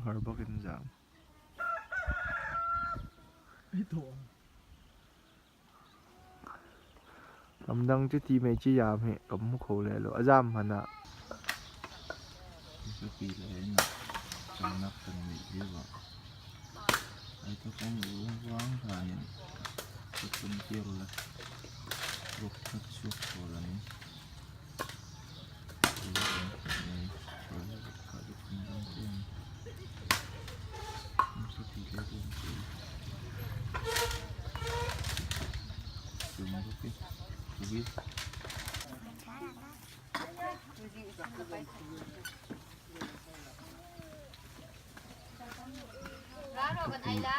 Khuaruahhar bak in zaam. Ramdang cu ti mei ci yaam hi ka hmu kho le lo. A zaam hmanh ah. Zapi le in cawmnak kan ngeih lio ah ai thawk ruang hlan in ka tlung tir le ruak khat chuak kho lo in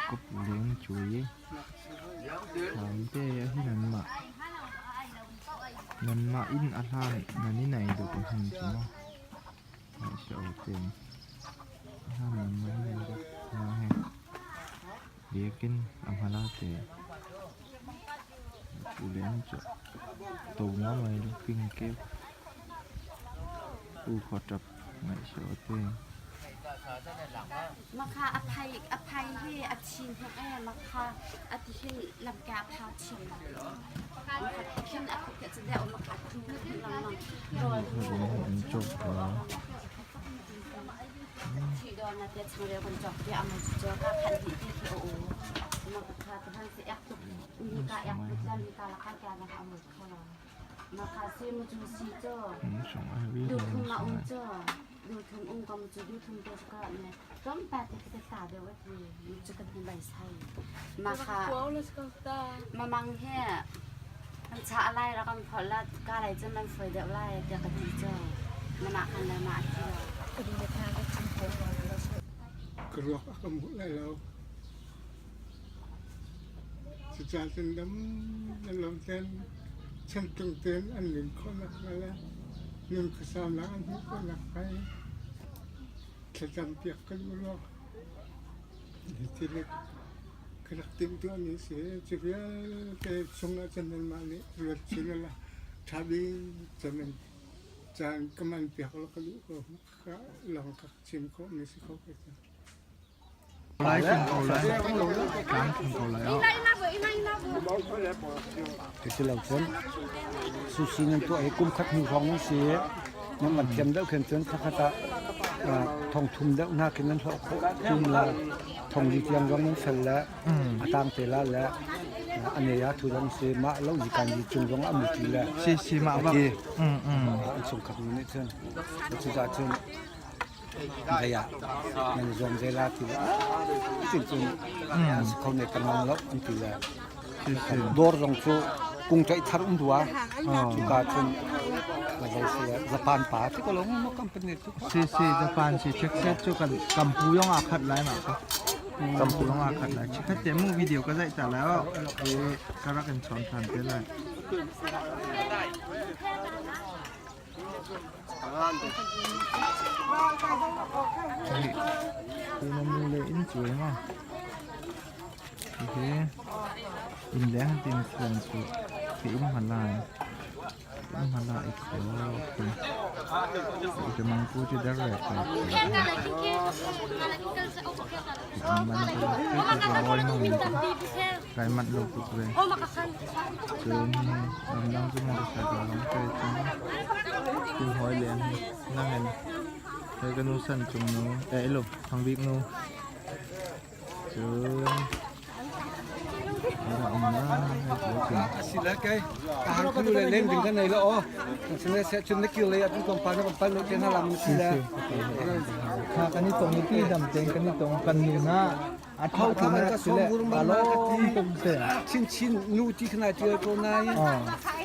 Ka pu leng cuai i Thlante ahhin anmah nanmah inn a hlan nan i nai duh ka hmun cu maw? A hlan nanmah i nai duh hna he biakinn a hmala te pu len cu to ngai lu ping keu pu khua ṭap ngaihsia te. Makha a phai a phai hi a chin hnok e makha a ti hin lamka a phau chin khin a khuk ke chu deuh makha thu lang lang An cawk ko. Thi do na te changreu kan cawk te amo chu cho ka khan ti ti khi o o makha te han se ek tuk ni ka ek tuk la ni ka la ka ka na amo kho la makha se mu chu si cho du thum ma um cho Duhthum um kam cu duhthum te ka ne tlawmpal te ka ta deuh a ti cu kan hin bai sai ma kha mamang he kan cha lai ra kan phol la ka lai cun nan foi deuh lai tiah ka ti cho mana kan le ma ti Ka ruak a ka hmuh lai lo. Cucaah cun dam lo tein chantlung tein an nun khawh nakhnga le nun khuasaunak an hmuh khawh nakhnga i thlacampiak kan u law hiti le ka rak timhtuahmi a si. Cu vialte chungah cun nanmah nih ruat chin ulaw ṭha bik cem in caan ka manpiak law ka duh ko. Ka lawng ka chim khawhmi si kho ko cang. Lai tlung ko lai. Tlang tlung ko lai. Ti lo cun sushi nan tuah hi kum khat hnu hrawng nan si nan van thiam deuh khin cun thakhat ah thong thum deuh hna khin nan hlawh khawh kum la thong li tiang zong nan fel le a tang te la le a ne ya thu dang si mah lo zi kan ji chung zong a mu ti le Si si mah bak. An chung khat nu nih cun cucaah cun Lei ah nan i zuam ve la ti le tin cun si kho ne ka ngam lo an ti le dawr zong cu kung ṭaih thar um rua cuka cun Japan pa ti ko lo mo company cu Si si Japan si check set cu kan kampu yong a khat lai ma ka kampu yong a khat lai chikhat te mu video ka zai ta lai o e ka rak in chon than te lai Tuna le in cuai ma Hihi inn leng tin thian cu khi um hna lai. Um hna lai i kho khi. Ite mangku ti dar re kai. Man tu ti tu rawi nung kai mat lo tuk ve. Cun ramdang cu motorcycle lam kai cun tu hawi leng hi nang in he ka nu san cung nu eh ilo thang bik nu cun Asila kay kahang kunu le leng ding kan nei lo o sine se chun na kil le atun kom pa na kom pa no te na lam sila kha kan i tong ni pi dam teng kan i tong kan nu na a thau tu na rak sile along tum se chin chin nu ti khana ti ko nai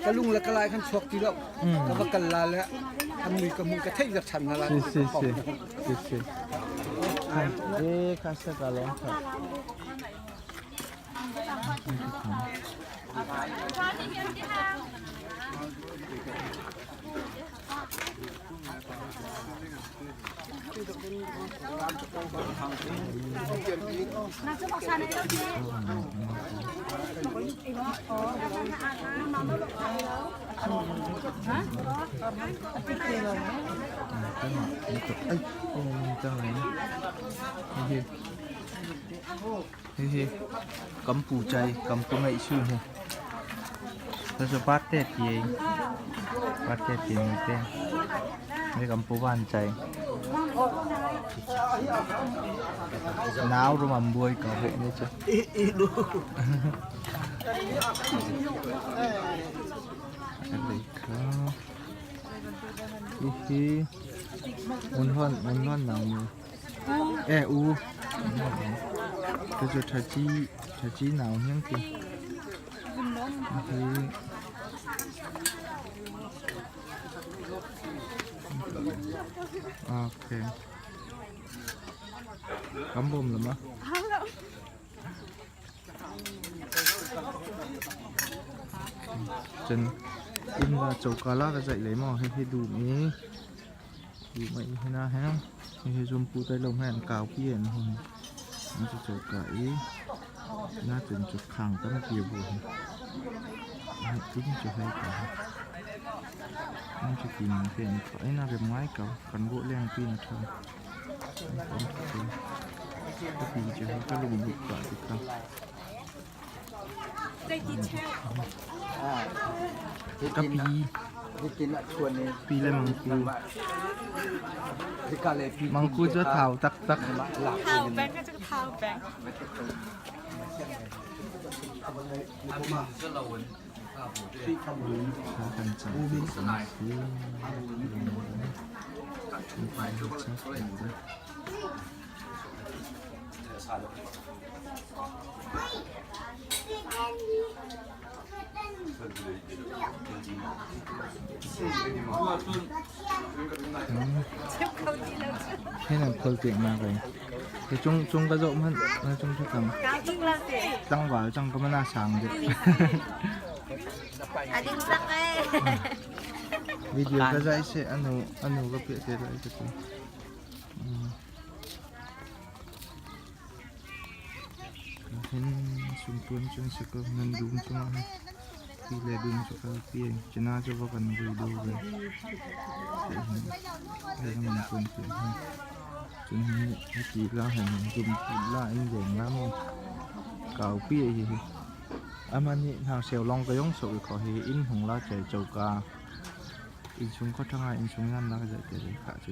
ka lung le ka lai khan chuak ti lo ka va kal la le an mui ka mu ka thei zak chan na la si si si si si e kha se ka long kha Ai, Hi hi hi kam pu chai kam pu ngai su hi. Ta cho parte ti parte ti ni te. Ni kam pu van chai. Nau rum am buai ka he ni chu. Hi hi mun hon mun hon nau mu. E u. Te chu tha chi tha chi nau hiang ti. Hi. Okay. Cắm bom rồi mà. Cun inn la coka la ka zaih lei maw hihi dum i dum a i hina he hihi zumpu tai lo he an kaupi an hun an cu coka i na cun cu khang tampi a bu hi inn cu hei ka inn cu ti ning te an tuah i na rem ngai ko kan ruah leng pi na ṭha ka pi cu ka lung buk pah ti kha. Ka pi. Pi le mangku. Mangku cu a thau taktak. Thau peng ka cu thau peng. Cung cung ka zoh hmanh na cung cu tang tlangval cang ka mana sang deuh. Video ka zai se anu anu ka piah te lai ka ti. Hin sumtuan cun si ko nan dum cungah hin ti le dum cu kal pi cina cu va kan vui do ve ti hin man tuan pi hin cun hi ti la hin dum la in leng la mo kau pi hi hi ama ni hang seo long ka yong so kho hi in hung la chai choka in chung kho thanga in chung nan la ka zai te le kha chu.